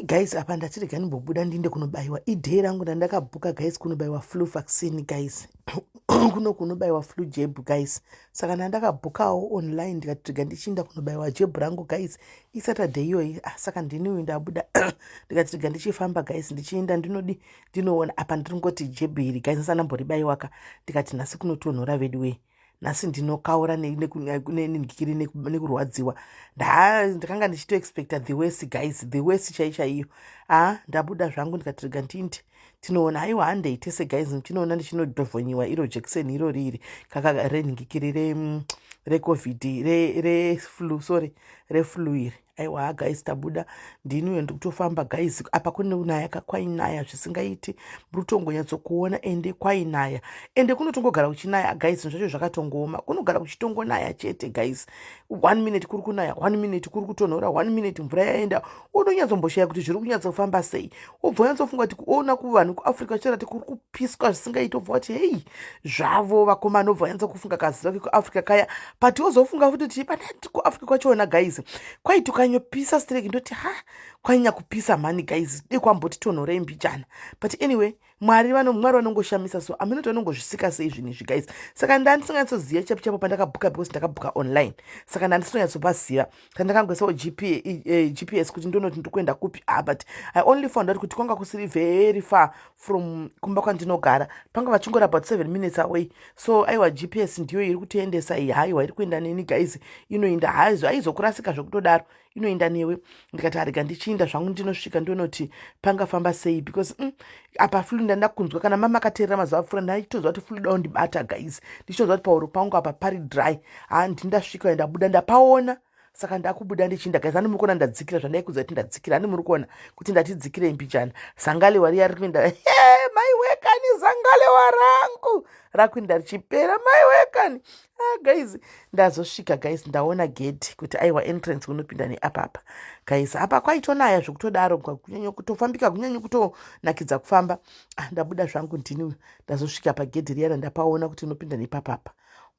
Guys, apa ndati rega ndimbobuda ndiinde kunobayiwa. Iday rangu randakabhuka, guys, kunobayiwa flu vaccine, guys. Kuno kunobayiwa flu jab, guys. Saka ndandakabhukawo online, ndikati rega ndichiinda kunobayiwa jab rangu, guys. ISaturday iyoyi. Ah, saka ndiniuyu ndabuda, ndikati rega ndichifamba, guys, ndichiinda ndinodi ndinoona. Apa ndiri ngoti jab iri, guys, ndisandamboribayiwaka. Ndikati nhasi kunotonhora vedu wei, nhasi ndinokaura nenhikiri nekurwadziwa. Ndakanga ndichitoexpecta the worst, guys, the worst chai chaiyo. A, ndabuda zvangu, ndikati rega ndinde tinoona. Aiwa, handei tese, guys, ndinoona ndichinodhovhonyiwa iro jekiseni iro riri kaka renhikiri reCovid, reflu, sorry, reflu iri. Aiwa, guys, tabuda, ndiniwe ndikutofamba, guys. Apa kune kunaya, kwainaya zvisingaiti. Muri kutongonyatsokuona, ende kwainaya, ende kunotongogara kuchinaya, guys. Zvacho zvakatongooma, kunogara kuchitongonaya chete, guys. One minute kuri kunaya, one minute kuri kutonhora, one minute mvura yaenda. Unonyatsomboshaye kuti zviri kunyatsofamba sei. Ubva unyatsofunga kuti ona kuvanhu kuAfrica vachitaura kuti kuri kupiswa zvisingaiti, ubva wati, "Hei, zvavo vakomana." Ubva wanyatsokufunga kaziva kekuAfrica kaya, but wozofunga futi kuti panati kuAfrica kwachona, guys, kwaiti ukanyopisa stereki, ndoti ha, kwanyanya kupisa mhani, guys, dei kwamboti tonhorei mbijana. But anyway, Mwari vanongoshamisa, so aminoti vanongozvisika sei zvinhu izvi, guys. Saka ndandisinganyatsoziva chapo chapo pandakabhuka, because ndakabhuka online, saka ndandisinganyatsopaziva. Saka ndakangoisawo GPS kuti ndonoti ndiri kuenda kupi. Ah, but I only found out kuti kwanga kusiri very far from kumba kwandinogara, panga vachingori about 7 minutes away. So aiwa, GPS ndiyo iri kutiendesa iyi. Haiwa, iri kuenda neni, guys, inoenda haizo, haizokurasika zvokutodaro, inoenda newe. Ndikati arega ndichiinda zvangu, ndinosvika ndonoti pangafamba sei, because apa flu ndandakunzwa. Kana mama akateerera mazuva apfuura, ndaitoziva kuti flu daundibata, guys, ndichitoziva kuti pauro pangu apa pari dry. Ha, ndindasvika, ndabuda, ndapaona. Saka ndakubuda ndichiinda, guys. Handi muri kuona ndadzikira zvandaikudza kuti ndadzikira? Handi muri kuona kuti ndatidzikirei mbichana? Zangalewa riya riri kuenda maiwekani, zangalewa rangu rakuenda richipera, maiwekani. Ah, guys, ndazosvika, guys, ndaona gate kuti aiwa, entrance unopinda neapapa, guys. Apa kwaitonaya zvekutodaro, kunyanya kutofambika, kunyanya kutonakidza kufamba. Ah, ndabuda zvangu, ndini ndazosvika pagedhi riyana, ndapaona kuti unopinda nepapapa.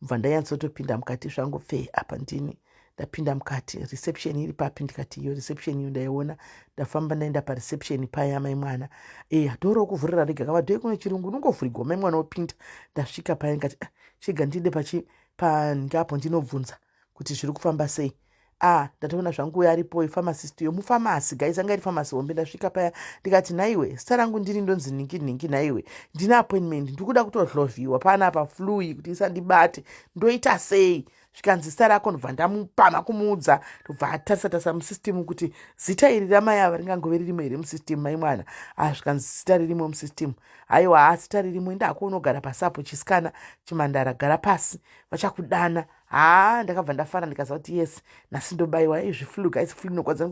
Ubva ndanyatsotopinda mukati zvangu pfe. Apa ndini ndapinda mukati. Reception iri papi? Ndikati iyo reception iyo ndaiona. Ndafamba, ndaenda pareception paya, mai mwana. Eya, door rokuvhurira rega kava door kune chirungu, unongovhurigwa, mai mwana, wopinda. Ndasvika paya, ndikati, "Ah, chega ndide pachi pangapo ndinobvunza kuti zviri kufamba sei." Ah, ndatoona zvangu uyo aripo, pharmacist yo mupharmacy, guys, anga iri pharmacy hombe. Ndasvika paya, ndikati, "Nhaiwe, zita rangu ndini ndonzi nhingi nhingi. Nhaiwe, ndine appointment, ndiri kuda kutohlovhiwa panapa flu iyi kuti isandibate, ndoita sei?" Zvikanzi, "Zita rako?" Ndobva ndamupama kumuudza, ndobva atarisa tarisa musystem kuti zita iri ramai ava ringangove ririmo here musystem, mai mwana. Ah, zvikanzi zita ririmo musystem. Haiwa, ha, zita ririmo, indako unogara pasi apo, chisikana chimandara, gara pasi, vachakudana. Ha, ndakabva ndafara, ndikaziva kuti yes, nhasi ndobayiwa izvi flu, guys. Flu inokwadza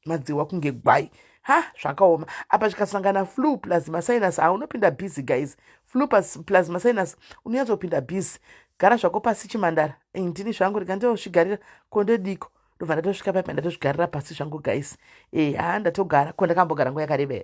madziwa kunge gwai. Ha, zvakaoma. Apa zvikasangana flu plus masinus, ha, unopinda busy, guys. Flu plus masinus, unonyatsopinda busy. "Gara zvako pasi, chimandara." Ndini zvangu, rega ndosvigarira kondodiko. Ndobva ndatosvika paipa, ndatozvigarira pasi zvangu, guys. Ha, ndatogara. Ko ndakambogara nguva yakareba,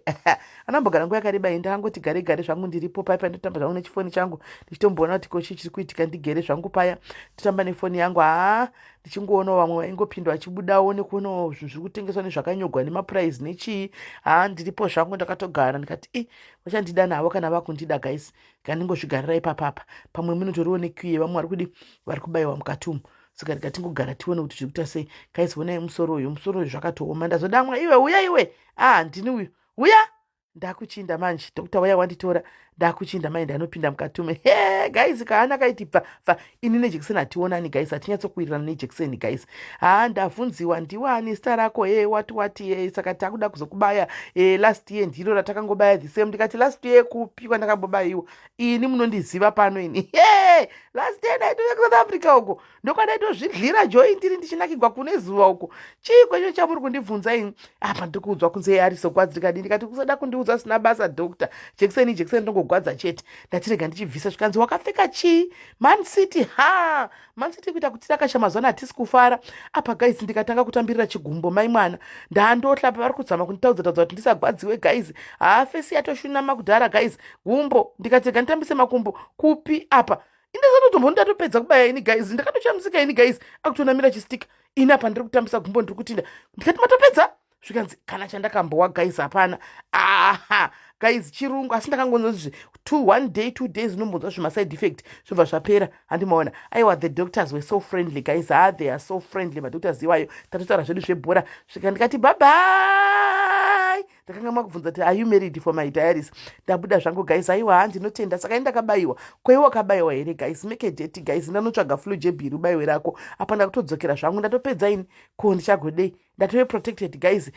andambogara nguva yakareba iyi. Ndakangoti gare gare zvangu, ndiripo paipa, ndotamba zvangu nechifoni changu, ndichitomboona kuti kochii chiri kuitika. Ndigere zvangu paya, ndotamba nefoni yangu. Haa, ndichingoonawo vamwe vaingopinda vachibudawo, nekuonawo zvinhu zviri kutengeswa nezvakanyogwa nemaprice nechii. Haa, ndiripo zvangu, ndakatogara. Ndikati, "I, vachandida navo kana vakundida, guys, ngandingozvigarira ipapapa. Pamwe munotoriwo nequeue yevamwe vari kudi vari kubayiwa mukati umu, saka ndikatingogara tione kuti zviri kuita sei." Guys, onai musoro uyu, musoro uyu zvakatooma. Ndazodamwa, "Iwe, uya iwe." Ah, ndini uyu, uya ndakuchinda manje. Doctor waya wanditora, ndakuchinda mai, ndanopinda mukati ume. He, guys, kaana kaiti pfa pfa. Ini nejekiseni hationani, guys, hatinyatsokuwirirana nejekiseni, guys. Ha, ndavhunziwa, "Ndiwani zita rako?" "He, wati wati." "He, saka takuda kuzokubaya. E, last year ndiro ratakangobaya the same." Ndikati, "Last year kupi kwandakамbobayiwa ini? Munondiziva pano ini. He, last year ndaitouya kuSouth Africa uko, ndokwandaitozvidlira joy, ndiri ndichinakigwa kune zuva uko. Chii kwecho chamuri kundibvunza ini apa? Ndiri kuudzwa kunze arisogwadzi." Ndikadi, ndikati, "Kusada kundiudza sina basa, doctor. Jekiseni, jekiseni, ndongogwadza chete." Ndatirega ndichibvisa, zvikanzi, "Wakapfeka chii? Man City." Ha, Man City kuita kutirakasha mazuva ano, hatisi kufara apa, guys. Ndikatanga kutambirira chigumbo, mai mwana. Ndandohla, vari kuzama kunditaudza taudza kuti ndisagwadziwe, guys. Haa, face yatoshunama kudhara, guys. Gumbo, ndikatega nditambise makumbo kupi apa? Indasatotombo ndatopedza kubaya ini, guys. Ndakatoshamisika ini, guys, akutonamira chistika. Ini apa ndiri kutambisa gumbo, ndiri kutinda. Ndikati, "Matopedza?" Zvikanzi kana chandakambowa, guys, hapana. Aha, guys, chirungu. Asi ndakangonzwa zve two, one day, 2 days unombonzwa zvemaside effect, zvobva zvapera. Handimaona? Aiwa, the doctors were so friendly, guys. Ha, they are so friendly, madoctors iwayo. Tatotaura zvedu zvebhora, svika ndikati bye bye. Ndakanga makubvunza kuti, "Are you married?" for my diaries. Ndabuda zvangu, guys. Aiwa, handinotenda. Saka indakabayiwa kwei? Wakabayiwa here, guys? Make a date, guys. Ndanotsvaga flu jab iri, ubayiwe rako. Apa ndakutodzokera zvangu, ndatopedza ini. Ko ndichagodei? Ndatove protected, guys,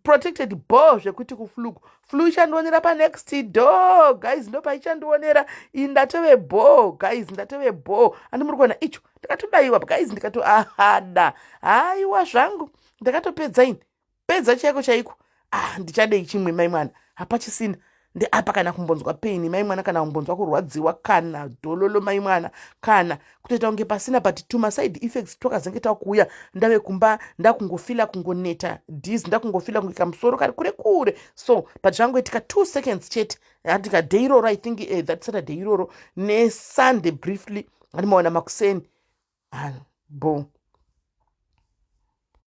protected bo zvekuti kuflu, flu ichandionera panext door, guys, ndo paichandionera. Ini ndatove bo, guys, ndatove bo. Andi muri kuona icho? Ndakatobayiwa, guys, ndikato ahada. Haiwa zvangu, ndakatopedza ini, pedza chaiko chaiko. Ah, ndichadei chimwe, mai mwana? Hapachisina. Ndeapa kana kumbonzwa pain, mai mwana, kana kumbonzwa kurwadziwa, kana dhololo, mai mwana, kana kutoita kunge pasina. But tumaside effects twakazenge takuuya ndave kumba, ndakungofila kungoneta, dizzy, ndakungofila kunge kamusoro kari kure kure. So, but zvangoitika 2 seconds chete. Handika day iroro, I think that Saturday iroro neSunday briefly, handimaona makuseni bo.